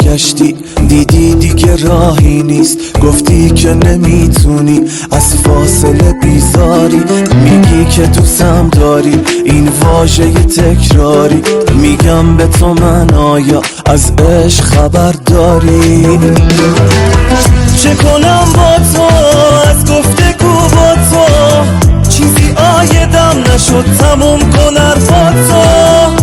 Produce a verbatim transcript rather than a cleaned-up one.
گشتی، دیدی دیگه راهی نیست، گفتی که نمیتونی، از فاصله بیزاری، میگی که دوستم داری، این واژهٔ تکراری، میگم به تو من آیا از عشق خبر داری؟ چه کنم با تو، از گفتگو با تو، چیزی عایدم نشد، تموم کن حرفاتو.